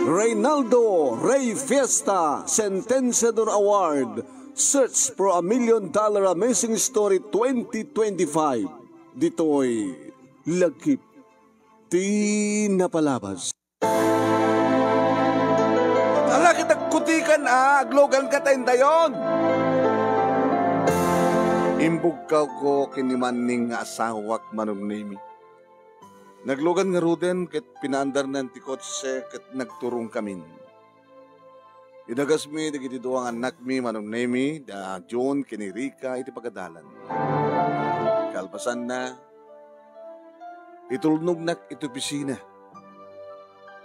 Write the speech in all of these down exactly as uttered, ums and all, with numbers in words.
Reynaldo Rey Fiesta Sentenciador Award, Search for a Million Dollar Amazing Story twenty twenty-five. Ditoy lagip ti napalabas. Ala ket agkutikan a, agluganka ta indayon. Imbugkawko ken ni Manning nga asawak, Manong Nemi. Naglugan ngaruden ket pinaandarnan ti kotse ket nagturongkamin. Idagasmi dagiti dua nga annakmi, Manong Nemi, da John ken ni Rica, iti pagadalan. Kalpasanna, itulnognak iti opisina.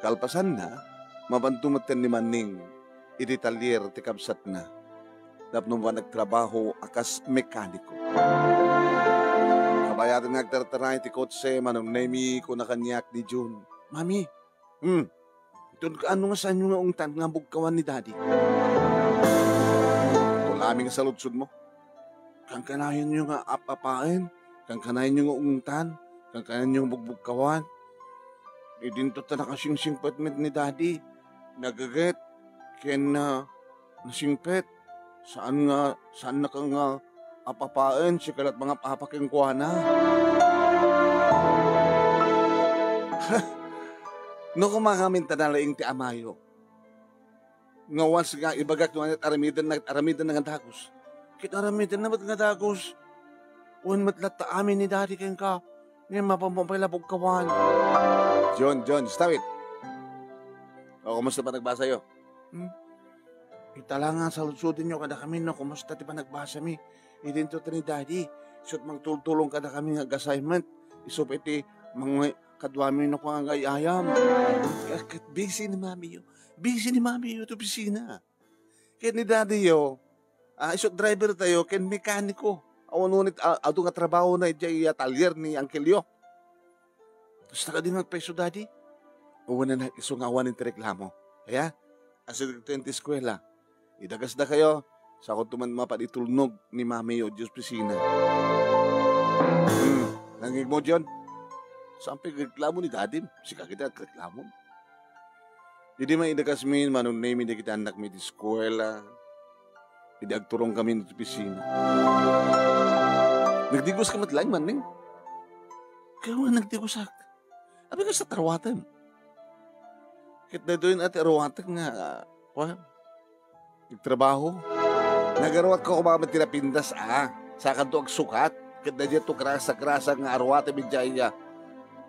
Kalpasanna, mapanto metten ni Manning iti talyer ti kabsatna tapno mapan agtrabaho a kas mekaniko. Kabayatan nga agtartara iti kotse, Manong Nemi, kuna kaniak ni John, "Mami, hmm, inton kaano nga saanyo nga ungtan nga bugkawan ni Daddy? Ito laeng nga saludsodmo. Kankanayanyo nga ap-apaen, kankanayanyo nga ungtan, kankanayanyo nga bugbugkawan. Idinto ta nakasingsingpet met ni Daddy, nageget, ken, ah, nasingpet. Saan nga, saannaka nga ap-apaen, sika la't mangap-apa kenkuana." No, kumangamin ta nalaing ti amayo. Ngawas nga ibagak no ania't aramidenna, aramidenna nga dagus. Ket aramidenna met nga dagus. Wen met latta amin ni Daddy kenka. Ngem mapanmo pay la bugkawan. John, John, stop it. O, kumusta panagbasayo? Hmm? Ita la nga saludsodenyo kadakami no kumusta ti panagbasami. Idinto ta ni Daddy, isu't mangtultulong kadakami nga ag-assignment. Isu pay ti mangngeg kaduami no kung agay-ayam. Ket busy ni Mamiyo. Busy ni Mamiyo iti opisina. Ket ni Daddyyo, ah, isu't driver tayo ken mekaniko. Awan unay, ah, adu nga trabahona idiay, ah, talyer ni Angkelyo. Kasta kadi nga agpayso, Daddy? Wen, anak, isu nga awanen ti reklamo. Aya? Asideg tayo ti eskuela. Idagasdakayo, sakonto man mapan itulnog ni Mamiyo idiay opisina. Hmm, nangngegmo, John? Saan pay agreklamo ni Daddy? Sika kadi agreklamo. Idi maidakasmi, Manong Nemi, dagiti annakmi iti eskuela, idi agturongkami iti opisina. Nagdigoska met laeng, Manning? Kayat nga nagdigosak. Apay, kasta ti aruatem? Ket daytoyen ti aruatek nga, kuan, nagtrabaho. Nagaruatko koma met ti napintas a, sakanto agsukat. Ket daytoy ti grasa-grasa nga aruatem idiay, ah,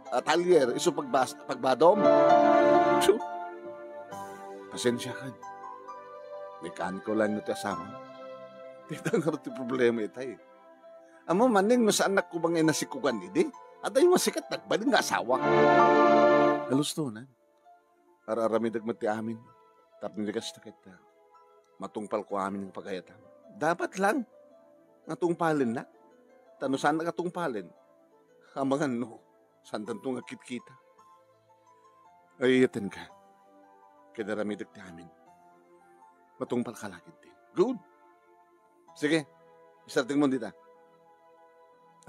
ah, talyer, isu pagbas-, pagbadom. Tsu. Pasensiakan. Mekaniko laeng no ti asawam. Dayta ngarud ti problema itay. Ammom, Manning, no saannak koma nga inasikugan idi, adda masikkat nagbalin nga asawa. Kalustonan. Ar-aramidek met ti amin. Tapno di kasta ket, ah, matungpalko amin nga pagayatam. Dapat lang nga tungpalennak. Ta no saannak a tungpalen, amangan no saantanto nga kitkita. Ay, iyatenka. Ket aramidek ti amin. Matungpalka la ketdi. Good. Sige. Isardengmon dita.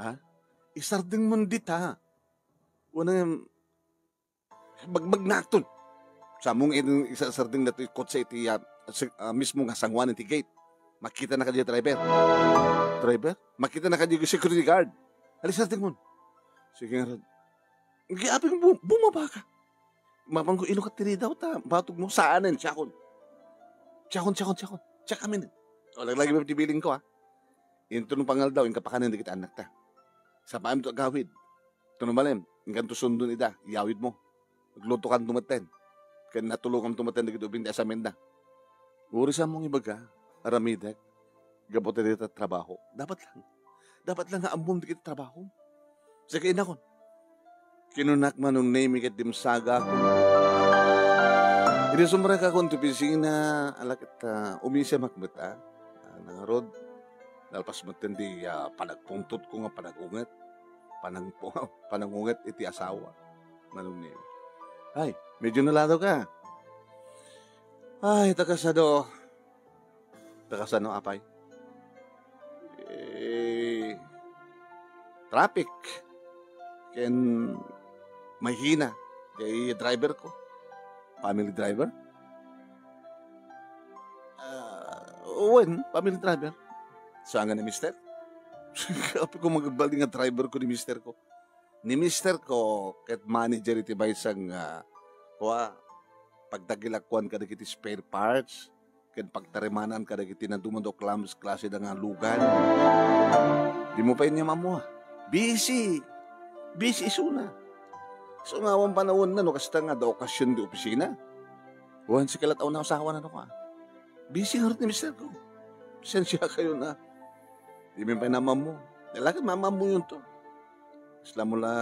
Ha? Isardengmon dita. Wen, bagbagnaton. Saanmo nga isardeng datoy kotse iti, ah, se-, ah, mismo nga sangoanan ti gate. Makitanaka diay driver. Driver? Makitanaka diay security guard. Alisardengmon. Sige ngarud. Di apay bu-, bumabaka. Mapanko, inukat ti ridaw ta batogmo, saanen, siakon. Siakon, siakon, siakon. Siak amin. O, laglagibayo ti bilingko, ha. Inton pangaldaw, inka pakanen dagiti annakta. Sapaem to agawid. Tano malem, inkanto sundon ida, iyawidmo. Aglutokanto metten. Ken natulonganto metten dagiti ubing ti asamenda. Uray saanmo nga ibaga, aramidek, gapu ta dita trabaho. Dapat lang. Dapat lang nga ammom dagiti trabaho. Sige, inakon. Kinunak, Manong Nemi, ket dimsagakon. Idi sumrekakon ti opisina, ala ket, ah, umisemak met, ah. Ah, nangarud, nalpas metten ti, ah, panagpungtotko nga panagunget. Panang-, panangunget iti asawa, Manong Nemi. Ay, medyo naladawka. Ay, ta kasano. Ta kasano, apay? Eh, traffic. Ken mahina, jay driver ko. Family driver? Ah, wen, family driver. Saan nga ni mister? Apay ko magbali nga driver ko ni mister ko. Ni mister ko, ket manager iti maysa nga, kua, pagtagilakuan kadagiti spare parts, ken pagtarimanan kadagiti nadumado klams-, klase da nga lugan. Di mo pay nia maammo, a. Busy. Busy isuna. So, nga awan panawanna no kasta nga adda okasion di opisina. Wen, sika lat a unay asawa na no ka. Busy ngarud ni mister ko. Sensia kayo na. Di mi pay na maammo. Talaga, maammo yun to. Isla mo la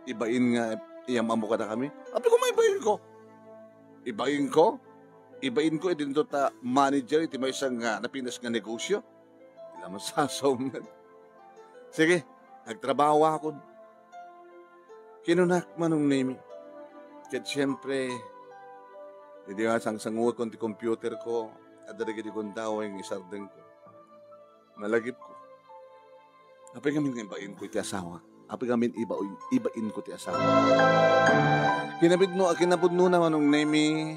ibain nga iyam-ammo kadakami. Apay ko maibain ko? Ibain ko? Ibain ko, idinto ta manager iti maysa nga napinas nga negosyo. Di la masasaw man. Sige, nagtrabaho akon. Kinunak, Manong Nemi. Ket siempre, idi nga sangsanguekon ti computer ko, adda dagiti gundaway nga isardengko. Nalagipko. Apay ngamin nga ibainko iti asawa? Apay ngamin iba-, ibainko ti asawa? Kinabidno-, kinapudnona, Manong Nemi,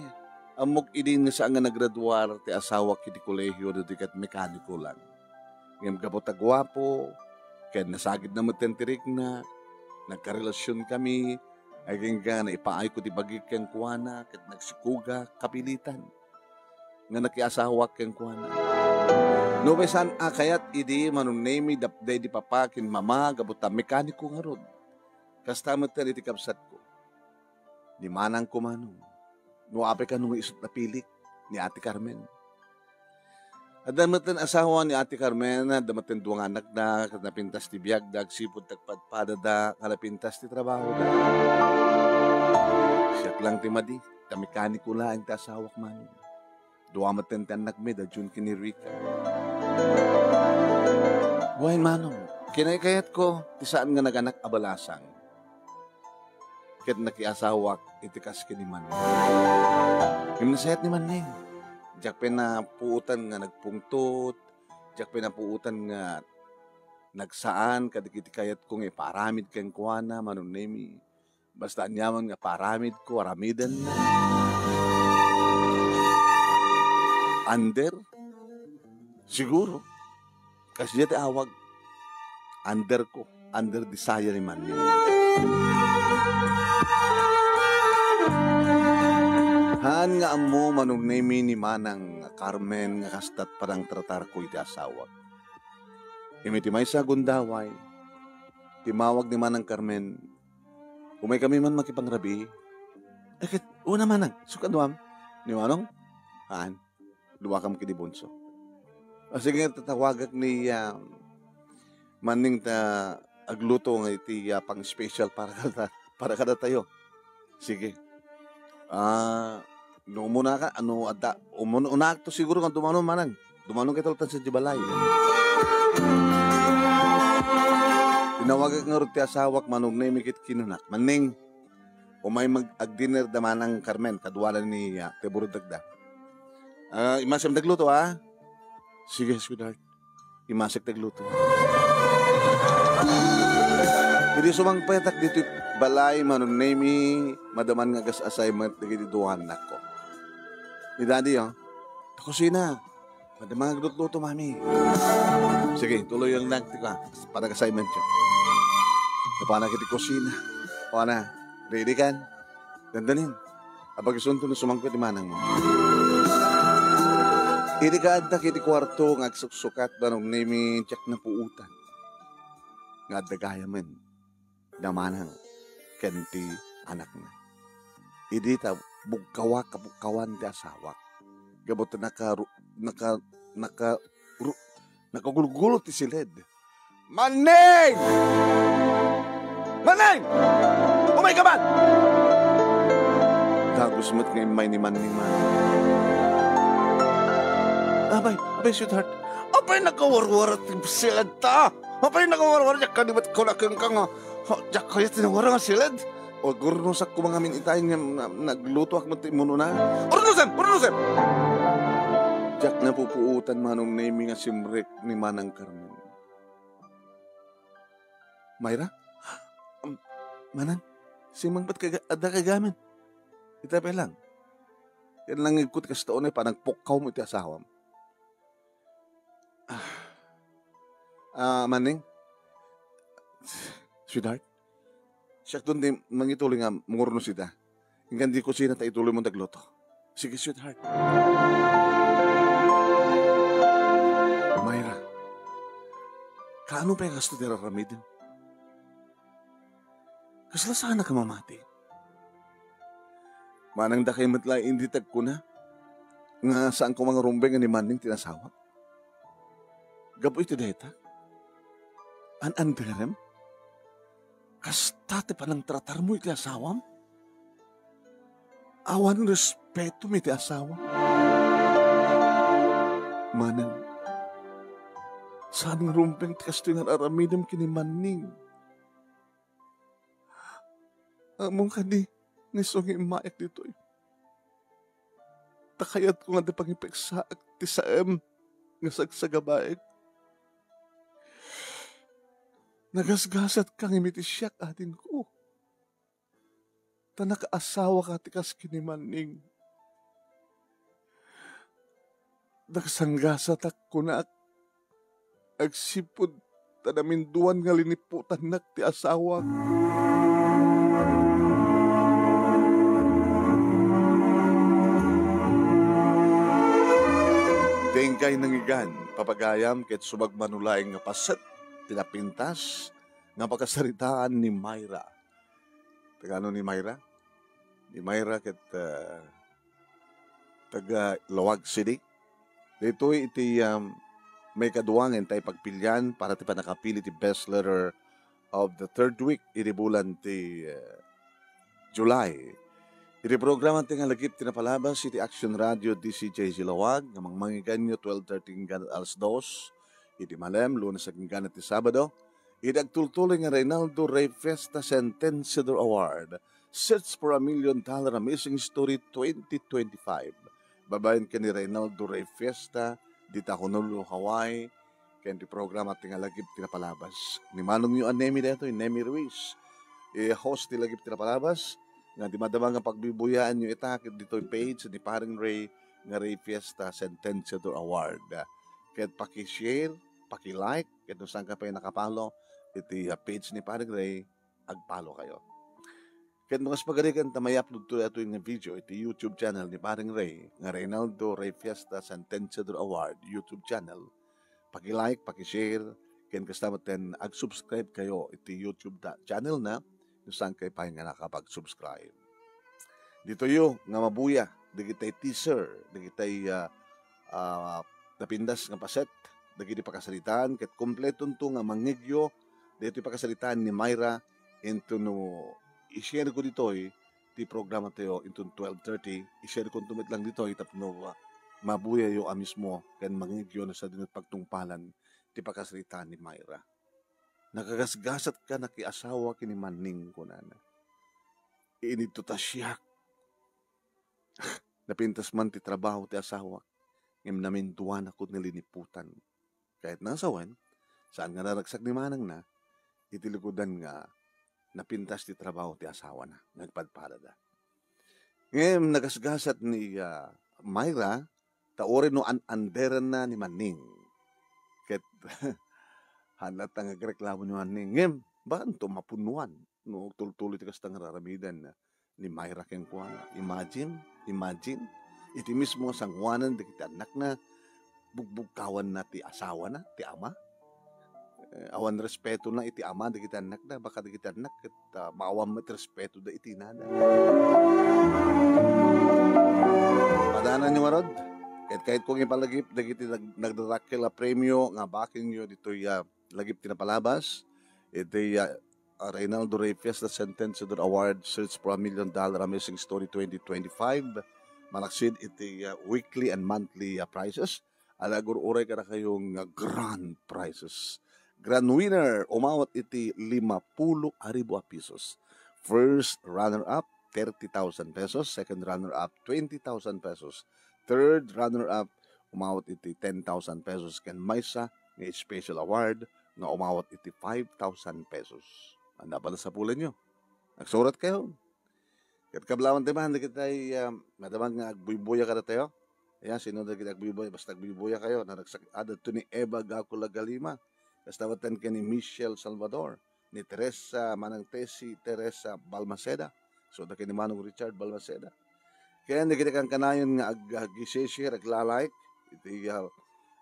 ammok idin nga saan nga nagraduar ti asawak iti kolehio, no di ket mekaniko lang. Ngem gapu ta guapo, ken nasagidna met ti rikna, nagkarelasionkami, agingga naipaayko ti bagik kenkuana, ket nagsikuga, kapilitan nga nakiasawak kenkuana. No, maysan a kayat idi, Manong Nemi, dapday di papa ken mama, gapu ta mekaniko ngarud. Kasta met ken iti kabsatko. Ni manangko, Manong. No, apay kano nga isut napilik ni Ate Carmen. Adda met ken asawa ni Ate Carmen, adda met ken dua nga anakda, ket napintas ti biagda, agsipud ti agpadpadada, nga napintas ti trabahoda. Siak lang ti madi, ta mekaniko laeng ti asawak, Manong. Dua met ken ti annakmi, da Jun ken ni Rica. Wen, Manong, kinaykayatko ti saan nga naganak a balasang. Ket nakiasawak iti kas ken ni Manning. Ngem nasayaat ni Manning. Diak pay napuotan nga nagpungtot, diak pay napuotan nga nagsaan kadagiti kayatko nga ipaaramid kenkuana, Manong Nemi. Basta aniaman nga paaramidko, aramidenna. Under? Siguro. Kasdiay ti awag. Underko. Under desire ni Manning. Haan nga ammo, Manong Nemi, ni Manang Carmen nga kasta't panangtratarko iti asawak. Ngem iti maysa a gundaway, timmawag ni Manang Carmen, "Umaykami man makipangrabii." "Ay, ket, una, Manang, isu kaduam?" "Ni Manong?" "Haan. Duakami ken ni Bunso." "O, sige, tatawagak ni, ah, Manning ta agluto nga iti, ah, pang-special para kada, para kadatayo." "Sige." Ah, no umunaka, ano, adda, umun-, unaakto siguro nga dumano, Manang. Dumano kay taltan sa di balay. Tinawagak ngarud ti asawak, Manong Nemi, ket kinunak, "Manning, umay mag-, ag-dinner da Manang Carmen, kaduana ni, ah, ti burudagda." "Ah, imasem dagluto, ha?" "Sige, sweetheart." Imasek ti agluto. Idi sumangpetak ditoy balay, Manong Nemi, madaman nga gas-assignment dagiti dua annakko. Ni Daddy, oh, "Ta kusina. Madaman nga aglutluto, Mami." "Sige, tuloy ang nagtika. Para assignment yun." Napanak iti kusina. "O, ana, ready kan?" "Dandanin. Apagisunto no sumangpet ti manangmo." Idi kaaddak iti kuarto nga agsuksukat, Manong Nemi, diak napuotan nga adda gayamen da Manang ken ti anakna. Idi ta bugkawak a bugkawan ti asawak. Gapu ta nakaru-, naka-, naka-, ru-, nakagulgulo ti siled. "Manning! Manning! Umayka man!" Dagus met nga immay ni Manning, Manong. "Abay, abay, sweetheart. Apay nakawarwar ti siled ta? Apay nakawarwar? Diak kadi met kuna kenka nga, ha, diak kayat ti nawara nga siled. O, gurnusak koma ngamin itay nga na-, naglutoak met ti immunona." "Urnusen! Urnusen!" Diak napupuotan, Manong Nemi, nga simrek ni Manang Carmen. "Myra? Um, Manang? Simmang met ka, adda ka gamin. Ita pay lang. Yan lang igko ti kasta unay panagpukkawmo iti asawam. Ah. Ah, Manning? Sweetheart? Siakton ti mangituloy nga mangurnos ita. Inkan di kusina ta ituloy mo nagluto. Sige, sweetheart. Myra, kaano pay kasto ti raramidem? Kasla saan a mamati? Manang dakay met laeng idi ti agkuna nga saan koma nga rumbeng nga ni Manning ti nasawak. Gapu iti dayta, an-anderem? Kasta ti panangtratarmo iti asawam? Awan respetom iti asawa. Manang, saan nga rumbeng ti kastoy nga ar-aramidem ken ni Manning? Ammom kadi nga isu nga immayak ditoy. Ta kayatko nga adda pangipeksaak ti saem nga sagsagabaek. Nagasgasatka ngem iti siak, adingko. Ta nakaasawaka ti kas ken ni Manning. Nagasanggasatak, kunak, agsipud ta naminduan nga liniputannak ti asawak. Dengkay nangigan, papagayam, ket sumagmamano laeng nga paset ti napintas nga pakasaritaan ni Myra. Taga-ano ni Myra? Ni Myra ket, ah, taga Laoag City. Daytoy iti, um, maikadua nga intay pagpilian para ti pannakapili ti best letter of the third week iti bulan ti, uh, July. Iti programa ti Ngalagip ti Napalabas iti Action Radio D C J Z Laoag nga mangmangiganyo twelve thirty inggana alas dos iti malem, Lunes agingga ti Sabado, iti agtultuloy nga Reynaldo Rey Fiesta Sentenciador Award, Search for a Million Dollar Amazing Story twenty twenty-five. Babaen ken ni Reynaldo Rey Fiesta, dita Honolulu, Hawaii, ken ti programa ti Ngalagip ti Napalabas. Ni manongyo a Nemi daytoy, Nemi Ruiz. Eh, host ti Lagip ti Napalabas, nga di madama nga pagbibuyaanyo ita, ket ditoy page ni Paring Rey nga Rey Fiesta Sentenciador Award. Ket paki-share, paki-like, ket no saan ka pay naka-follow iti, ah, page ni Paring Rey, ag-follow kayo. Ket no kas pagarigan ta may-upload to daytoy nga video iti YouTube channel ni Paring Rey nga Reynaldo Rey Fiesta Sentenciador Award YouTube channel, paki-like, paki-share, ken kasta met ten ag-subscribe kayo iti YouTube da-, channel na, no saan kay pay nga nakapag-subscribe. Ditoyo nga mabuya dagitay teaser, dagitay, ah, ah, napintas nga paset dagiti pakasaritaan, ket kompletonto nga mangngegyo daytoy pakasaritaan ni Myra, into no i-share ko ditoy ti programa tayo into twelve thirty, i-share ko met lang ditoy tapno, ah, mabuyayo a mismo ken mangngegyo no sadino ti pagtungpalan ti pakasaritaan ni Myra. Nakagasgasat ka nakiasawa ken ni Manning, kunana. Inidto ta siak. Napintas man ti trabaho ti asawak, ngem naminduanak nga liniputan. Kayatna a sawen, saan nga naragsak ni manangna iti likudan nga napintas ti trabaho ti asawana nga agpadpadada. Ngem nagasgasat ni, ah, Myra, ta uray no an-anderenna ni Manning. Ket, haan latta nga agreklamo ni Manning. Ngem, bakanto mapunnoan no tultuloy ti kasta nga ar-aramiden ni Myra kenkuana. Imagine, imagine, iti mismo nga sangoanan dagiti annakna, bugbugkawanna ti asawana, ti ama. Eh, awan respetona iti ama dagiti annakda, baka dagiti annak ket, ah, maawan met respeto da iti inana. Padananyo ngarud, ket kayatko nga ipalagip dagiti nag-, nagdarakkel a premio nga backingyo ditoy, ah, Lagip ti Napalabas, iti, ah, ah, Reynaldo Rey Fiesta Sentenciador Award, Search for a Million Dollar Amazing Story twenty twenty-five, malaksid iti, ah, weekly and monthly, ah, prizes. Ala, agur-uray kadakayo nga grand prizes. Grand winner, umawat iti lima pulo a ribu a pesos. First runner-up, thirty thousand pesos. Second runner-up, twenty thousand pesos. Third runner-up, umawat iti ten thousand pesos. Ken maysa nga special award nga umawat iti five thousand pesos. Anda pala sapulanyo? Agsurat kayo. Ket kablawan ti man, dagiti, ah, madama nga agbuybuya kadatayo. Ayan, sino dagiti agbuybuya? Basta agbuybuya kayo. Naragsak, adda to ni Eva Gaco Lagalima. Kasta met ken ni Michelle Salvador, ni Teresa Manang Tessie, Teresa Balmaceda. So, da ken ni Manong Richard Balmaceda. Ken dagiti kankanayon nga ag-, ag-share, agla-like iti, ah,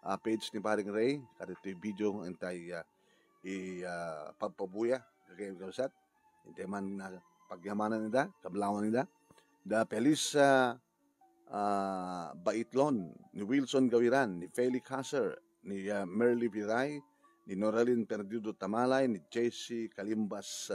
ah, page ni Paring Ray, kadagiti video intay, ah, i, ah, pagpabuya, kagayam kabsat. Intay man nga pagyamanan ida, kablawan ida. Da Felisa, ah, Baitlon, ni Wilson Gawiran, ni Felix Haser, ni, ah, Merly Viray, ni Noralyn Perdido Tamalay, ni Jessie Kalimbas,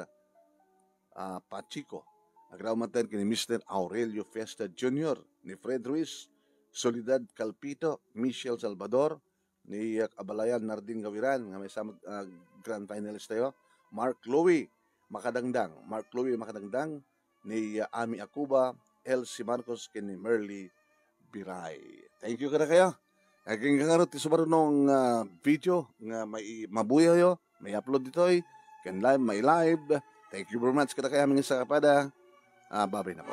ah, Pachico. Agraw met ken ni Mister Aurelio Fiesta Junior, ni Fred Ruiz, Soledad Calpito, Michelle Salvador, ni, ah, Abalayan Nardin Gawiran, nga maysa met, ah, grand finalist tayo. Mark Louie Makadangdang, Mark Louie Makadangdang, ni, ah, Ami Acuba, Elsie Marcos, ken ni Merly Biray. Thank you kadakayo. Agingga ngarud ti sumaruno nga video nga mai-, mabuyayo, mai-upload ditoy, ken live, mai-live. Thank you very much kadakayo, amin nga sakapada. Ah, babay na po.